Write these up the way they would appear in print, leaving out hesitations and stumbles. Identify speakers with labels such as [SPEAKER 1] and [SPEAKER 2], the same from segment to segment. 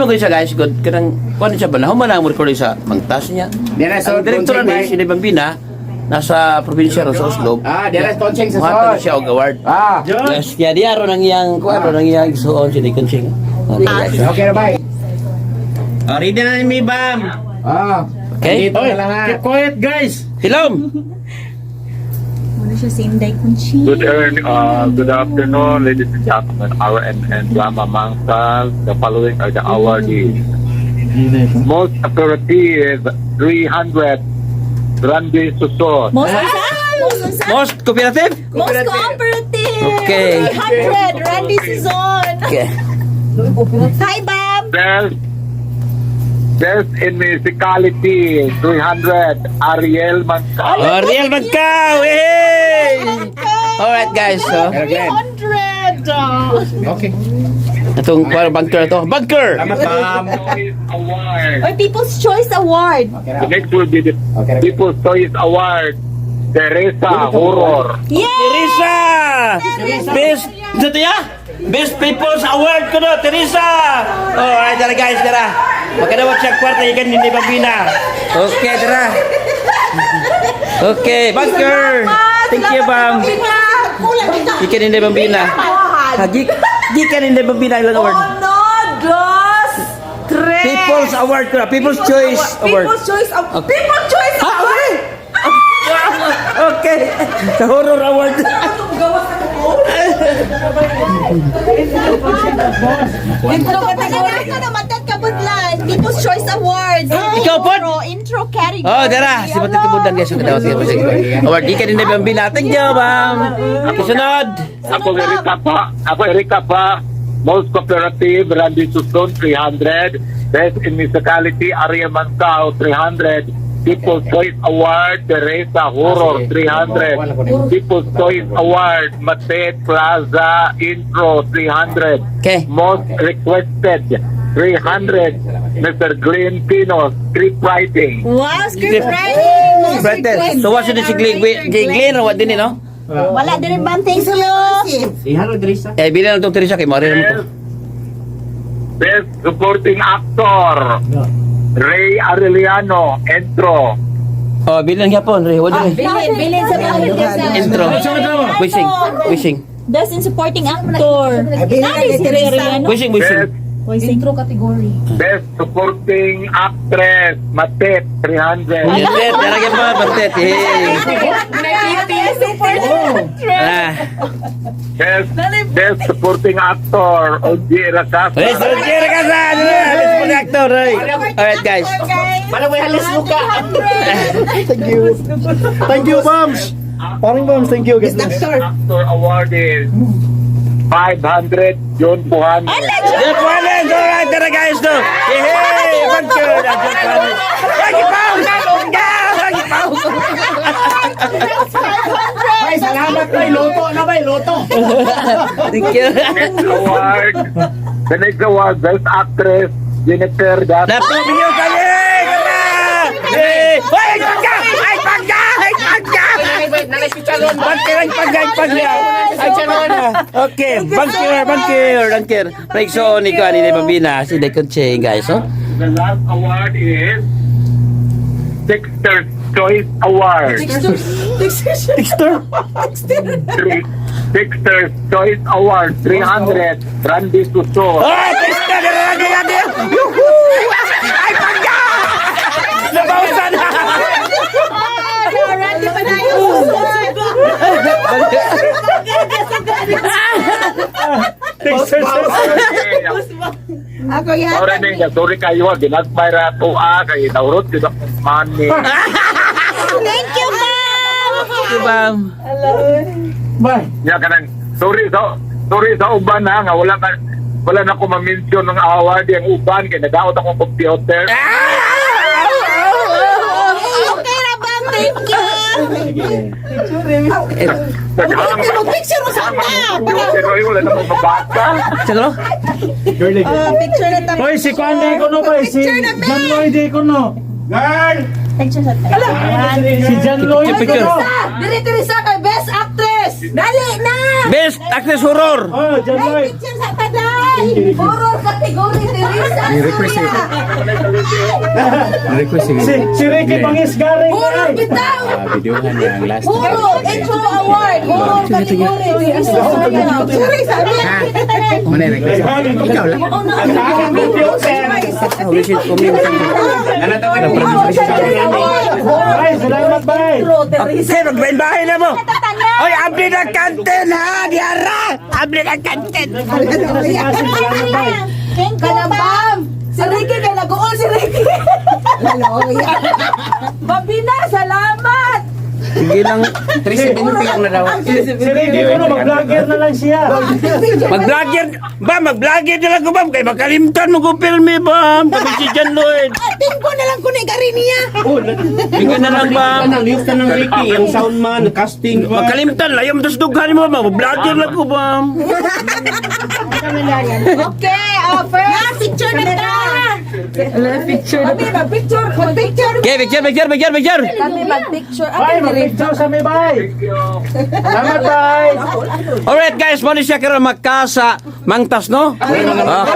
[SPEAKER 1] kayo siya, guys, good. Kanang, kuan siya ba? Nahuman ang recording sa mangtas niya.
[SPEAKER 2] Diyan na,
[SPEAKER 1] Ang direktor ni, si Bambina, nasa probinsya ro sa Oslo.
[SPEAKER 2] Ah, diyan na, Toncheng sa
[SPEAKER 1] Muhatag
[SPEAKER 2] sod.
[SPEAKER 1] siya og award.
[SPEAKER 2] Ah.
[SPEAKER 1] Yes, kaya diya ron ang iyang, kuan ron ang iyang igsuon si Conching. Okay, guys.
[SPEAKER 2] Okay na, bye.
[SPEAKER 3] Oh, ready na ni Bam.
[SPEAKER 2] Ah.
[SPEAKER 1] Okay.
[SPEAKER 2] Dito na lang ha.
[SPEAKER 3] Keep quiet, guys.
[SPEAKER 1] Hilom!
[SPEAKER 4] Muna siya si Inday Conching.
[SPEAKER 5] Good afternoon, ladies and gentlemen. RNN Drama Mangsal. The following are the awardees. Most operative, 300. Randy Suson.
[SPEAKER 4] Most unsa? Most unsa?
[SPEAKER 1] Most cooperative?
[SPEAKER 4] Most cooperative.
[SPEAKER 1] Okay.
[SPEAKER 4] 300. Randy Suzon.
[SPEAKER 1] Okay.
[SPEAKER 4] Hi, Bam.
[SPEAKER 5] Best in Musicality, 300. Ariel Mangsal.
[SPEAKER 1] Oh, Ariel Magkao! Hey! Alright guys, so
[SPEAKER 2] Pero Glenn.
[SPEAKER 4] 300.
[SPEAKER 2] Okay.
[SPEAKER 1] itong kuan bunker to. Bunker!
[SPEAKER 2] Salamat, ma'am.
[SPEAKER 5] Choice Award.
[SPEAKER 4] Or People's Choice Award.
[SPEAKER 2] Okay na.
[SPEAKER 5] The next will be the
[SPEAKER 2] Okay na.
[SPEAKER 5] People's Choice Award. Teresa Horror.
[SPEAKER 4] Yeah!
[SPEAKER 1] Teresa! Best, ito ya? Best People's Award ko no, Teresa! Alright, tara guys, tara. Magkadawat siya kwarta, ikan hindi Bambina. Okay, tara. Okay, bunker! Thank you, Bam. Ikan hindi Bambina. Hagi, gikan hindi Bambina ilang award.
[SPEAKER 6] Uno, dos, tres.
[SPEAKER 1] People's Award ko na, People's Choice Award.
[SPEAKER 6] People's Choice Award. People's Choice Award.
[SPEAKER 1] Okay, sa horror award.
[SPEAKER 4] Intro category. Ito na matag kabudlan. People's Choice Awards.
[SPEAKER 1] Ikaw, pod?
[SPEAKER 4] Intro, intro category.
[SPEAKER 1] Oh, dara, si Patit Budan guys, yung kadawat siya. Award di ka din na Bambina. Thank you, Bam. Kasunod.
[SPEAKER 5] Ako Erika pa. Ako Erika pa. Most cooperative, Randy Suson, 300. Best in Musicality, Ariel Mancao, 300. People's Choice Award, Teresa Horror, 300. People's Choice Award, Mate Plaza Intro, 300.
[SPEAKER 1] Okay.
[SPEAKER 5] Most requested, 300. Mr. Glenn Pino, script writing.
[SPEAKER 4] Wow, script writing. Most
[SPEAKER 1] Brother,
[SPEAKER 4] requested.
[SPEAKER 1] so what should si Glenn? Glenn or what din eh, no?
[SPEAKER 4] Wala din Bam. Thank you.
[SPEAKER 3] Ihalo, Teresa.
[SPEAKER 1] Eh, bilang lang itong Teresa kay Maria naman to.
[SPEAKER 5] Best Supporting Actor, Ray Arellano, Intro.
[SPEAKER 1] Oh, bilang yapon, Ray. What din eh?
[SPEAKER 4] Bilin, bilin sa mga
[SPEAKER 1] Intro. Wishing, wishing.
[SPEAKER 4] Best in supporting actor. Nani si Ray Arellano?
[SPEAKER 1] Wishing, wishing.
[SPEAKER 5] Best
[SPEAKER 4] Intro category.
[SPEAKER 5] Best Supporting Actress, Matet, 300.
[SPEAKER 1] Batet, dara gyapon, Batet. Hey.
[SPEAKER 4] Best supporting actress.
[SPEAKER 1] Ah.
[SPEAKER 5] Best Supporting Actor, Ogie Racasa.
[SPEAKER 1] Let's go, Jerry Casa. Let's go, actor. Alright, guys.
[SPEAKER 3] Para may halis luka.
[SPEAKER 7] Thank you. Thank you, Bams. Parang Bams, thank you. God bless.
[SPEAKER 5] Actor Award is 500, John Puhan.
[SPEAKER 1] Jeff Wallace! Alright, tara guys to! Hey, hey! Bunker! Jeff Wallace! Lagi pause! Lagi pause!
[SPEAKER 2] Ay, salamat, bay. Luto na, bay. Luto.
[SPEAKER 1] Thank you.
[SPEAKER 5] Next award, the next award, Best Actress, Jennifer Gat.
[SPEAKER 1] Napubinyo kayo! Tara! Hey! Ay, pagka! Ay, pagka! Ay, pagka!
[SPEAKER 3] Nanay si Chalon.
[SPEAKER 1] Bunker! Ay, pagka! Ay, pagka! Ay, pagka! Okay, bunker! Bunker! Bunker! Break so, ni ko, ni Bambina, si Dekon Cheng, guys, oh.
[SPEAKER 5] The last award is Sixter's Choice Award.
[SPEAKER 7] Dexter.
[SPEAKER 5] Sixter's Choice Award, 300, Randy Suso.
[SPEAKER 1] Ay, Dexter! Dara, dara, dara! Yuhu! Ay, pagka! Nabawsan na!
[SPEAKER 4] Randy pa na
[SPEAKER 7] Dexter.
[SPEAKER 6] Ako yan.
[SPEAKER 5] Sorry ninyo, sorry kayo, ginagmay ra to ah, kay naurot yun akong money.
[SPEAKER 4] Thank you, ma'am.
[SPEAKER 1] Thank you, ma'am.
[SPEAKER 7] Bye.
[SPEAKER 5] Nya kanang sorry sa uban ha nga wala ka wala na ko ma-mention ng award yung uban kay nagaot akong computer.
[SPEAKER 4] Okay ra, ma'am. Thank you.
[SPEAKER 5] Daghang
[SPEAKER 6] Picture mo sa ta.
[SPEAKER 5] computer oy, wala na akong mabasa.
[SPEAKER 1] Siguro?
[SPEAKER 6] Picture na tayo.
[SPEAKER 7] Hoy, si Kwan di ko no, bay. Si John Lloyd di ko no.
[SPEAKER 2] Girl!
[SPEAKER 4] Picture sa tayo.
[SPEAKER 7] Si John Lloyd
[SPEAKER 1] Picture,
[SPEAKER 7] ko
[SPEAKER 1] picture.
[SPEAKER 7] no.
[SPEAKER 6] Diri Teresa kay best actress.
[SPEAKER 4] Dali na!
[SPEAKER 1] Best Actress Horror!
[SPEAKER 7] Oh, John Lloyd.
[SPEAKER 6] Picture sa ta daw. Horror category, Teresa
[SPEAKER 2] Ni-request
[SPEAKER 6] Soria.
[SPEAKER 2] Request
[SPEAKER 7] Si, si Ricky Pangis Garing.
[SPEAKER 6] Horror bitaw.
[SPEAKER 2] Videohan niya ang last.
[SPEAKER 6] Horror, intro award. Horror category, Teresa Soria. Teresa,
[SPEAKER 2] Mana request? Ikaw lang.
[SPEAKER 7] Bay, salamat, bay.
[SPEAKER 1] Okay, magbahin-bahin na mo. Oy, abli na kantin ha, diara. Abli na kantin.
[SPEAKER 4] Thank you,
[SPEAKER 6] Kalabam! Si Ricky kay naguol si Ricky. Babina, salamat!
[SPEAKER 1] Sige lang.
[SPEAKER 3] 370 lang na daw.
[SPEAKER 7] Si Ricky ko mag-vlogger na lang siya.
[SPEAKER 1] Mag-vlogger, ba, mag-vlogger na lang ko, bam. Kay makalimtan mo kung filme, bam. Kami si John Lloyd.
[SPEAKER 4] Tingko na lang ko ni gari niya.
[SPEAKER 1] Bigyan na lang, bam.
[SPEAKER 3] Nang na ng Ricky, ang soundman, casting.
[SPEAKER 1] Makalimtan, layom dos dughan mo, bam. Mag-vlogger lang ko, bam.
[SPEAKER 6] Okay, first.
[SPEAKER 4] Na, picture na ta.
[SPEAKER 6] Picture. Kami mag-picture.
[SPEAKER 4] Mag-picture.
[SPEAKER 1] Okay, picture, picture, picture, picture.
[SPEAKER 6] Kami mag-picture.
[SPEAKER 7] Bay, mag-picture sa may bay. Salamat, bay.
[SPEAKER 1] Alright guys, mo ni siya karon magkasa mangtas no?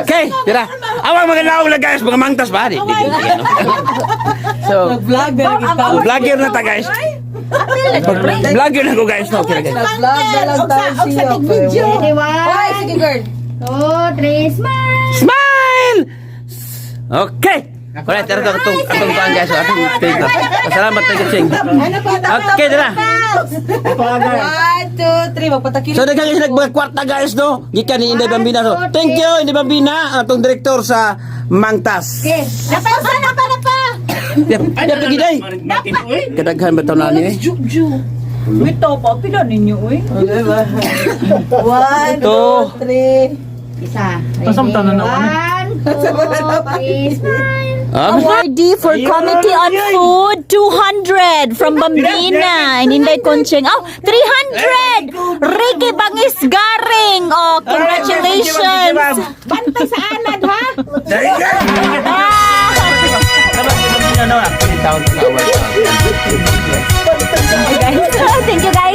[SPEAKER 1] Okay, tira. Awang mga laog lang guys, mga mangtas ba? Di, ano? So,
[SPEAKER 6] Vlog na
[SPEAKER 1] vlogger na ta guys. Vlogger na ko guys no, okay guys.
[SPEAKER 6] Vlog na lang tayo
[SPEAKER 4] Og sa
[SPEAKER 6] siya.
[SPEAKER 4] tig-video.
[SPEAKER 6] Hoy, sige girl.
[SPEAKER 1] Smile! Okay. Alright, tara atong atong kuan guys, atong take. Salamat tayo Ching. Okay, tara.
[SPEAKER 6] One, two, three. Magpatakil.
[SPEAKER 1] So daghan sila mga kwarta guys no. Gikan ni Inday Bambina so. Thank you Inday Bambina atong direktor sa Mangtas.
[SPEAKER 4] Napa, napa, napa.
[SPEAKER 1] Yep, yep, giday. Kadaghan ba taon na ni eh?
[SPEAKER 6] Wait, pa. Pila ninyo, uy. One,
[SPEAKER 1] Two.
[SPEAKER 6] two, three.
[SPEAKER 1] Ah,
[SPEAKER 8] Awardee for Committee on Food, 200 from Bambina and Inday Concheng. Oh, 300! Ricky Bangis Garing. Oh, congratulations.
[SPEAKER 4] Bantay sa anad, ha?
[SPEAKER 8] Thank you guys.